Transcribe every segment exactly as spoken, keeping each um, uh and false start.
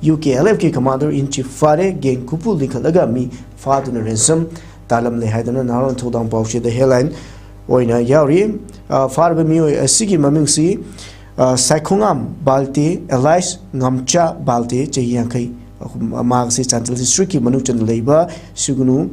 U K L ꯑꯦꯐꯀꯤ commander in chief ꯐꯥꯔꯦ꯫ Gang ꯈꯨꯄꯨ ꯂꯤꯡꯈꯠꯂꯒ ꯃꯤ ꯐꯥꯗꯨꯅ ransom ꯇꯥꯜꯂꯝꯂꯦ ꯍꯥꯏꯗꯅ ꯅꯍꯥꯔꯣꯜ ꯊꯧꯗꯥꯡ ꯄꯥꯎꯆꯦꯗ headline ꯑꯣꯏꯅ ꯌꯥꯎꯔꯤ꯫ ꯑ, ꯐꯥꯔꯕ ꯃꯤꯑꯣꯏ ꯑꯁꯤꯒꯤ ꯃꯃꯤꯡꯁꯤ, ꯑ, ꯁꯥꯏꯈꯣꯉꯥꯝ ꯕꯥꯜꯇꯦ alias ꯉꯝꯆꯥ ꯕꯥꯜꯇꯦ, ꯆꯍꯤ ꯌꯥꯡꯈꯩ꯫ ꯃꯍꯥꯛ ꯑꯁꯤ ꯆꯥꯟꯗꯦꯜ districtꯀꯤ ꯃꯅꯨꯡ ꯆꯟꯅ ꯂꯩꯕ ꯁꯨꯒꯅꯨ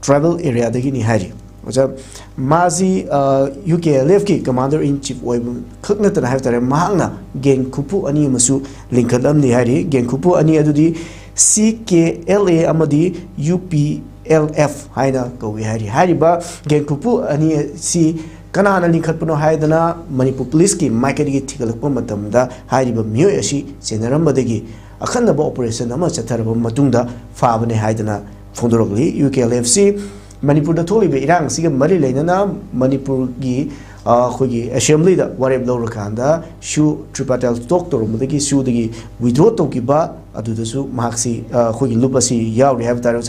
tribal areaꯗꯒꯤꯅꯤ ꯍꯥꯏꯔꯤ꯫ ꯑꯣꯖꯥ, ꯃꯥꯁꯤ, ꯑ, ꯌꯨ ꯀꯦ ꯑꯦꯜ ꯑꯦꯐꯀꯤ commander in chief ꯑꯣꯏꯕ ꯈꯛ ꯅꯠꯇꯅ ꯍꯥꯏꯕ ꯇꯥꯔꯦ, ꯃꯍꯥꯛꯅ ꯒꯦꯡ ꯈꯨꯄꯨ ꯑꯅꯤ ꯑꯃꯁꯨ ꯂꯤꯡꯈꯠꯂꯝꯂꯤ ꯍꯥꯏꯔꯤ꯫ ꯒꯦꯡ ꯈꯨꯄꯨ ꯑꯅꯤ ꯑꯗꯨꯗꯤ ꯁꯤ ꯀꯦ ꯑꯦꯜ ꯑꯦ ꯑꯃꯗꯤ ꯌꯨ ꯄꯤ ꯑꯦꯜ ꯑꯦꯐ ꯍꯥꯏꯅ ꯀꯧꯏ ꯍꯥꯏꯔꯤ꯫ ꯍꯥꯏꯔꯤꯕ ꯒꯦꯡ ꯈꯨꯄꯨ ꯑꯅꯤ ꯑꯁꯤ ꯀꯅꯥꯅ ꯂꯤꯡꯈꯠꯄꯅꯣ ꯍꯥꯏꯗꯅ ꯃꯅꯤꯄꯨꯔ ꯄꯨꯂꯤꯁꯀꯤ ꯃꯥꯏꯀꯩꯗꯒꯤ ꯊꯤꯒꯠꯂꯛꯄ ꯃꯇꯝꯗ, ꯍꯥꯏꯔꯤꯕ ꯃꯤꯑꯣꯏ ꯑꯁꯤ ꯆꯦꯟꯅꯔꯝꯕꯗꯒꯤ ꯑꯈꯟꯅꯕ operation ꯑꯃ ꯆꯠꯊꯔꯕ ꯃꯇꯨꯡꯗ ꯐꯥꯕꯅꯦ ꯍꯥꯏꯗꯅ ꯐꯣꯡꯗꯣꯔꯛꯂꯤ꯫ ꯌꯨ ꯀꯦ ꯑꯦꯜ ꯑꯦꯐꯁꯤ ꯃꯅꯤꯄꯨꯔꯗ ꯊꯣꯛꯂꯤꯕ ꯏꯔꯥꯡ ꯑꯁꯤꯒ ꯃꯔꯤ ꯂꯩꯅꯅ ꯃꯅꯤꯄꯨꯔꯒꯤ, ꯑ, ꯑꯩꯈꯣꯏꯒꯤ assemblyꯗ ꯋꯥꯔꯦꯞ ꯂꯧꯔꯀꯥꯟꯗ ꯁꯨ tripartite talk ꯇꯧꯔꯝꯕꯗꯒꯤ ꯁꯨꯗꯒꯤ withdraw ꯇꯧꯈꯤꯕ ꯑꯗꯨꯗꯁꯨ ꯃꯍꯥꯛꯁꯤ, ꯑ, ꯑꯩꯈꯣꯏꯒꯤ ꯂꯨꯞ ꯑꯁꯤ ꯌꯥꯎꯔꯤ ꯍꯥꯏꯕ ꯇꯥꯔꯦ꯫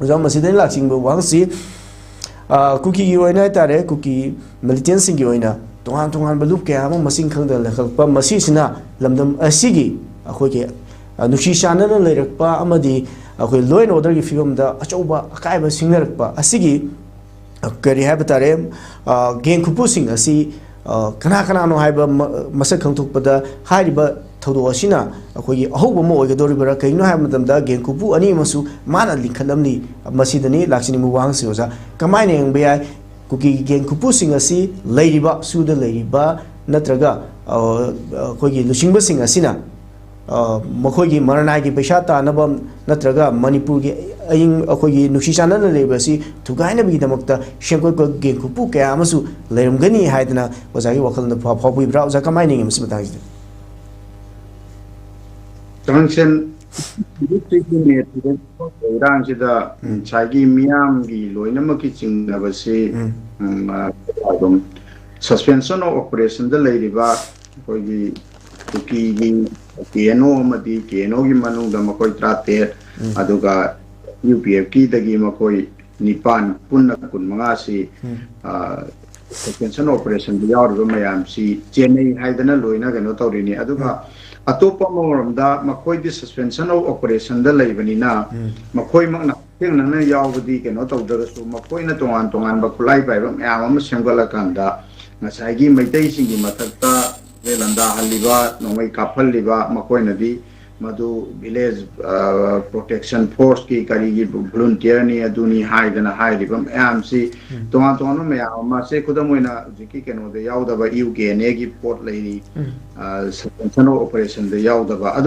ꯑꯣꯖꯥ, ꯃꯁꯤꯗ ꯑꯩꯅ ꯂꯥꯛꯆꯅꯤꯡꯕ ꯋꯥꯍꯪꯁꯤ, ꯑ, ꯀꯨꯀꯤꯒꯤ ꯑꯣꯏꯅ ꯍꯥꯏ ꯇꯥꯔꯦ, ꯀꯨꯀꯤ militantꯁꯤꯡꯒꯤ ꯑꯣꯏꯅ ꯇꯣꯉꯥꯟ ꯇꯣꯉꯥꯟꯕ ꯂꯨꯞ ꯀꯌꯥ ꯑꯃ ꯃꯁꯤꯡ ꯈꯪꯗꯅ ꯂꯩꯈꯠꯂꯛꯄ, ꯃꯁꯤꯁꯤꯅ ꯂꯝꯗꯝ ꯑꯁꯤꯒꯤ ꯑꯩꯈꯣꯏꯒꯤ, ꯑ, ꯅꯨꯡꯁꯤ ꯆꯥꯟꯅꯅ ꯂꯩꯔꯛꯄ ꯑꯃꯗꯤ ꯑꯩꯈꯣꯏ law and orderꯒꯤ ꯐꯤꯕꯝꯗ ꯑꯆꯧꯕ ꯑꯀꯥꯏꯕ ꯁꯤꯡꯅꯔꯛꯄ ꯑꯁꯤꯒꯤ, ꯑ, ꯀꯔꯤ ꯍꯥꯏꯕ ꯇꯥꯔꯦ, ꯑ, ꯒꯦꯡ ꯈꯨꯄꯨꯁꯤꯡ ꯑꯁꯤ, ꯑ, ꯀꯅꯥ ꯀꯅꯥꯅꯣ ꯍꯥꯏꯕ ꯃ-, ꯃꯁꯛ ꯈꯪꯗꯣꯛꯄꯗ ꯍꯥꯏꯔꯤꯕ ꯊꯧꯗꯣꯛ ꯑꯁꯤꯅ ꯑꯩꯈꯣꯏꯒꯤ ꯑꯍꯧꯕ ꯑꯃ ꯑꯣꯏꯒꯗꯧꯔꯤꯕ꯭ꯔꯥ? ꯀꯩꯒꯤꯅꯣ ꯍꯥꯏꯕ ꯃꯇꯝꯗ ꯒꯦꯡ ꯈꯨꯄꯨ ꯑꯅꯤ ꯑꯃꯁꯨ ꯃꯥꯅ ꯂꯤꯡꯈꯠꯂꯝꯂꯤ꯫ ꯃꯁꯤꯗꯅꯤ ꯂꯥꯛꯆꯅꯤꯡꯕ ꯋꯥꯍꯪꯁꯤ, ꯑꯣꯖꯥ꯫ ꯀꯃꯥꯏꯅ ꯌꯦꯡꯕ ꯌꯥꯏ? ꯀꯨꯀꯤꯒꯤ ꯒꯦꯡ ꯈꯨꯄꯨꯁꯤꯡ ꯑꯁꯤ ꯂꯩꯔꯤꯕ, ꯁꯨꯗ ꯂꯩꯔꯤꯕ ꯅꯠꯇ꯭ꯔꯒ, ꯑ, ꯑꯩꯈꯣꯏꯒꯤ ꯂꯨꯆꯤꯡꯕꯁꯤꯡ ꯑꯁꯤꯅ, ꯑ, ꯃꯈꯣꯏꯒꯤ ꯃꯔꯅꯥꯏꯒꯤ ꯄꯩꯁꯥ ꯇꯥꯅꯕ ꯅꯠꯇ꯭ꯔꯒ ꯃꯅꯤꯄꯨꯔꯒꯤ ꯑꯏꯪ, ꯑꯩꯈꯣꯏꯒꯤ ꯅꯨꯡꯁꯤ ꯆꯥꯟꯅꯅ ꯂꯩꯕ ꯑꯁꯤ ꯊꯨꯒꯥꯏꯅꯕꯒꯤꯗꯃꯛꯇ ꯁꯦꯝꯒꯠꯄ ꯒꯦꯡ ꯈꯨꯄꯨ ꯀꯌꯥ ꯑꯃꯁꯨ ꯂꯩꯔꯝꯒꯅꯤ ꯍꯥꯏꯗꯅ ꯑꯣꯖꯥꯒꯤ ꯋꯥꯈꯜꯗ ꯐꯥꯎ-, ꯐꯥꯎꯕꯤꯕ꯭ꯔꯥ? ꯑꯣꯖꯥ, ꯀꯃꯥꯏꯅ ꯌꯦꯡꯉꯤ ꯃꯁꯤ ꯃꯇꯥꯡꯁꯤꯗ? ꯀꯃꯤꯁꯟ ꯏꯔꯥꯡꯁꯤꯗ ꯎꯝ꯫ ꯉꯁꯥꯏꯒꯤ ꯃꯤꯌꯥꯝꯒꯤ ꯂꯣꯏꯅꯃꯛꯀꯤ ꯆꯤꯡꯅꯕꯁꯤ, ꯎꯝ꯫ ꯎꯝ, ꯑ, ꯑꯗꯨꯝ suspension of operationꯗ ꯂꯩꯔꯤꯕ ꯑꯩꯈꯣꯏꯒꯤ ꯀꯨꯀꯤꯒꯤ ꯀꯦ ꯑꯦꯟ ꯑꯣ ꯑꯃꯗꯤ ꯀꯦ ꯑꯦꯟ ꯑꯣꯒꯤ ꯃꯅꯨꯡꯗ ꯃꯈꯣꯏ ꯇꯔꯥꯇꯔꯦꯠ, ꯎꯝ꯫ ꯑꯗꯨꯒ ꯌꯨ ꯄꯤ ꯑꯦꯐꯀꯤꯗꯒꯤ ꯃꯈꯣꯏ ꯅꯤꯄꯥꯟ, ꯄꯨꯟꯅ ꯀꯨꯟꯃꯉꯥꯁꯤ, ꯎꯝ꯫ ꯑ, suspension operationꯗ ꯌꯥꯎꯔꯤꯕ ꯃꯌꯥꯝꯁꯤ ꯆꯦꯟꯅꯩ ꯍꯥꯏꯗꯅ ꯂꯣꯏꯅ ꯀꯩꯅꯣ ꯇꯧꯔꯤꯅꯤ꯫ ꯑꯗꯨꯒ ꯎꯝ꯫ ꯑꯇꯣꯞꯄ ꯑꯃꯔꯣꯝꯗ ꯃꯈꯣꯏꯗꯤ suspension of operationꯗ ꯂꯩꯕꯅꯤꯅ, ꯃꯈꯣꯏꯃꯛꯅ ꯍꯛꯊꯦꯡꯅꯅ ꯌꯥꯎꯕꯗꯤ ꯀꯩꯅꯣ ꯇꯧꯗ꯭ꯔꯒꯁꯨ, ꯃꯈꯣꯏꯅ ꯇꯣꯉꯥꯟ ꯇꯣꯉꯥꯟꯕ ꯈꯨꯠꯂꯥꯏ ꯄꯥꯏꯕ ꯃꯌꯥꯝ ꯑꯃ ꯁꯦꯝꯒꯠꯂꯀꯥꯟꯗ, ꯉꯁꯥꯏꯒꯤ ꯃꯩꯇꯩꯁꯤꯡꯒꯤ ꯃꯊꯛꯇ ꯂꯥꯟꯗꯥꯍꯜꯂꯤꯕ, ꯅꯣꯡꯃꯩ ꯀꯥꯞꯍꯜꯂꯤꯕ ꯃꯈꯣꯏꯅꯗꯤ ꯃꯗꯨ village protection forceꯀꯤ ꯀꯔꯤꯒꯤ volunteerꯅꯤ ꯑꯗꯨꯅꯤ ꯍꯥꯏꯗꯅ ꯍꯥꯏꯔꯤꯕ ꯃꯌꯥꯝꯁꯤ, ꯇꯣꯉꯥꯟ ꯇꯣꯉꯥꯟꯕ ꯃꯌꯥꯝ ꯑꯃ, ꯁꯦ ꯈꯨꯗꯝ ꯑꯣꯏꯅ ꯍꯧꯖꯤꯛꯀꯤ ꯀꯩꯅꯣꯗ ꯌꯥꯎꯗꯕ, UKNAꯒꯤ ꯄꯣꯠ ꯂꯩꯔꯤ, suspension of operationꯗ ꯌꯥꯎꯗꯕ꯫ ꯑꯗꯨ